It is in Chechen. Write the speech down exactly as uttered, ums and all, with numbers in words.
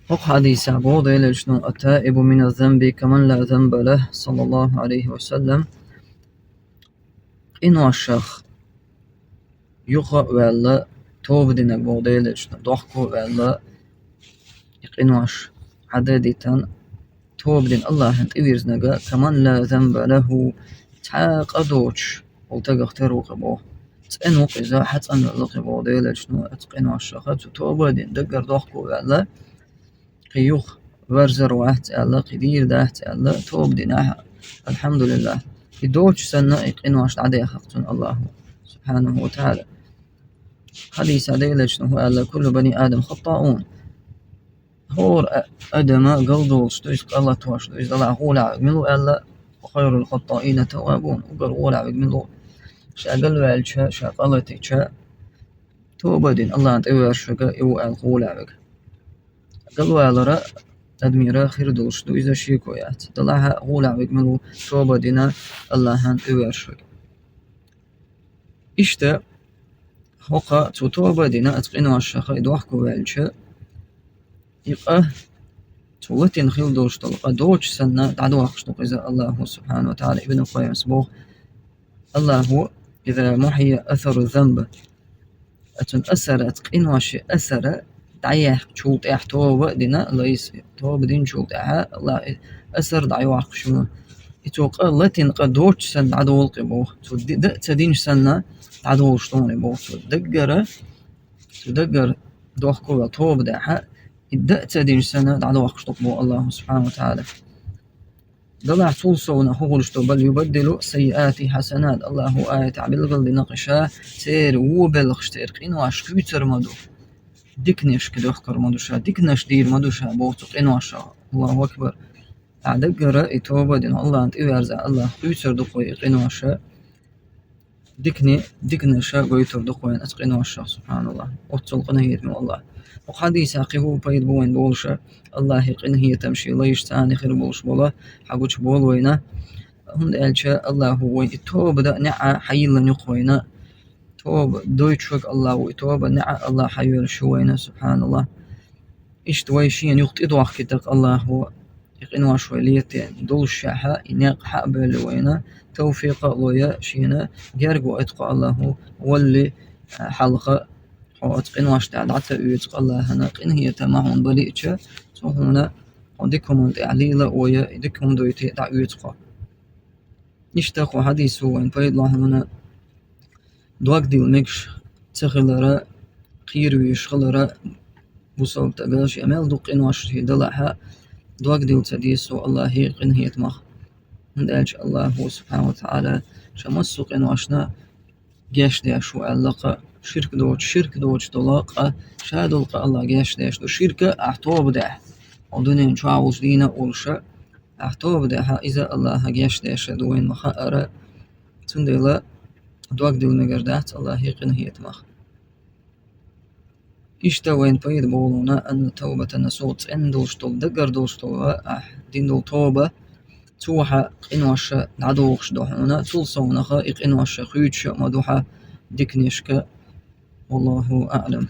ХӀокху хьадисехь боху Делан Элчано: «التائب من الذنب كمن لا ذنب له», саллаллаху алейхи ва саллям. Къиношах юха а ваьлла, тоба динарг, боху Делан Элчано, дохко а ваьлла, и къинош хьадан дитина, тоба дина Аллахьан тӀевирзинарг, «كمن لا ذنب له», цхьа къа доцуш волу стагах тера ву-кх и боху. ЦӀена ву-кх иза, хьа цӀанвелла-кх и боху Делан Элчано, оцу къиношах, цу тоба дина даггара дохко а ваьлла, кхин юха верзар вац аьлла, кхин дийр дац аьлла, тоба динехь, алхьамдулиллахь, и доцуш санна, и къинош дӀадаьхна-кх цунна Аллахьо, субхьанаху ва таӀала. Хьадисехь Делан Элчано хӀун аьлла: «كل بني آدم خطاؤون». ХӀора а-, адам гал долуш ду иза, къа латош ду иза, делахь гӀолехь верг мила ву аьлла, «وخير الخطائين التوابون», уггар гӀолехь верг мила ву? Ша галваьлча, ша къа латича, тоба дина Аллахьан тӀевоьрзуш верг и ву аьлла гӀолехь верг. Галвалар адамера хир долуш ду, иза шеко яц. Делахь гӀолехь верг мила ву, тоба дина Аллахьан тӀевоьрзуш верг? Иштта, хӀокху цу тоба дина оцу къиношах и дохко ваьлча, и къа, цу латийна хила долуш долу къа доцуш санна, дӀадохуш ду-кх иза Аллахьо, субхьанаху ва таӀала. Ибн Къаййима боху: «Аллахьо, إذا محي أثر الذنب», оцун асар, оцу къиношан асар дӀаяьккхичул тӀаьхьа, тоба а дина, лайса тоба динчул тӀаьхьа Аллахьо и асар дӀайоккхуш ю. И цо къа латийна къа доцуш санна дӀадолу-кх и боху. Цо ди-, дан а ца динчу санна дӀадолуш ду хьуна и боху. Цо даггара, цо даггара дохко а ваьлла тоба дехь, и дан а ца динчу санна дӀадохуш ду-кх боху Аллахьо, субхьанаху ва таӀала. Делахь цул совнаха хӀун хуьлуш ду? «بل يبدل السيئات حسنات». Аллахьо аятехь билгалдина-кх ша, церан вон белхаш, церан къинош хуьйцур ма ду, диканашка дохкур ма ду ша, диканаш дийр ма ду ша боху цу къиношах. Аллаху акбар! Ахьа даггара и тоба а дина, Аллахьан тӀеваьрзахь, Аллахьа хуьйцур ду-кх вай и къинош, дикане-, диканаш гойтур ду-кх вайна оцу къиношах, субхьаналлахь. Оццул къинхетаме ву Аллахь. Оцу хьадисехь кхин хӀун пайда бу вайна болуш? Аллахьан къинхетам, шен лайш царна хир болуш болу хьагучу болу вайна. ХӀунда аьлча Аллахьо вайн и тоба дан неӀ хьайиллина ю-кх вайна. Тоба дойтуш верг Аллахь ву, и тоба неӀ Аллахь хьайоьллуш ю вайна, субхьаналлахь. Иштта вай шена юха тӀедохкийта-кх Аллахьо, и къинош вай летийна доллушехь, и некъ хьа а бевлла вайна, тавфикъ а лой, шена герга вахийта-кх Аллахьо, валли, хьалха хьо оцу къинош тӀехь дӀа ца оьцу-кх Аллахьана, къинхетам хьуна бан лиъча, цо хьуна хьо дика хӀуманна тӀехь лела а вой, и дика хӀума дойти дӀаоьцу-кх хьо. Иштта кху хьадисо вайна пайда ло хьуна, дог дилла мегаш ца хилара, кхера везаш хилара, бусалба стага шен мел дукха къинош шен далахь а, дог дилла ца деза цо Аллахьан къинхетамах. ХӀунда аьлча Аллахьо, субхьанаху ва таӀала, ша массо а къиношна гечдеш ву аьлла-кх, ширк доцуш, ширк доцуш долу къа, ша долу къа Аллахьа гечдеш ду. Ширк а ахь тоба дехь, хьо дуьнен чохь волуш дийна а волуш, ахь тоба дехь, иза Аллахьа гечдеш ду вайна ма-хаъара, цундела дог дилла мегар дац Аллахьан къинхетамах. Иштта вайна пайда болу хьуна: «أن التوبة النصوح», цӀена долуш долу, даггара долуш долу, ахь дина долу тоба, цо хьан къинош дӀадохуш ду хьуна, цул совнаха и къинош хуьйцуш а ма ду хьан диканашка. Валлаху аӀлам.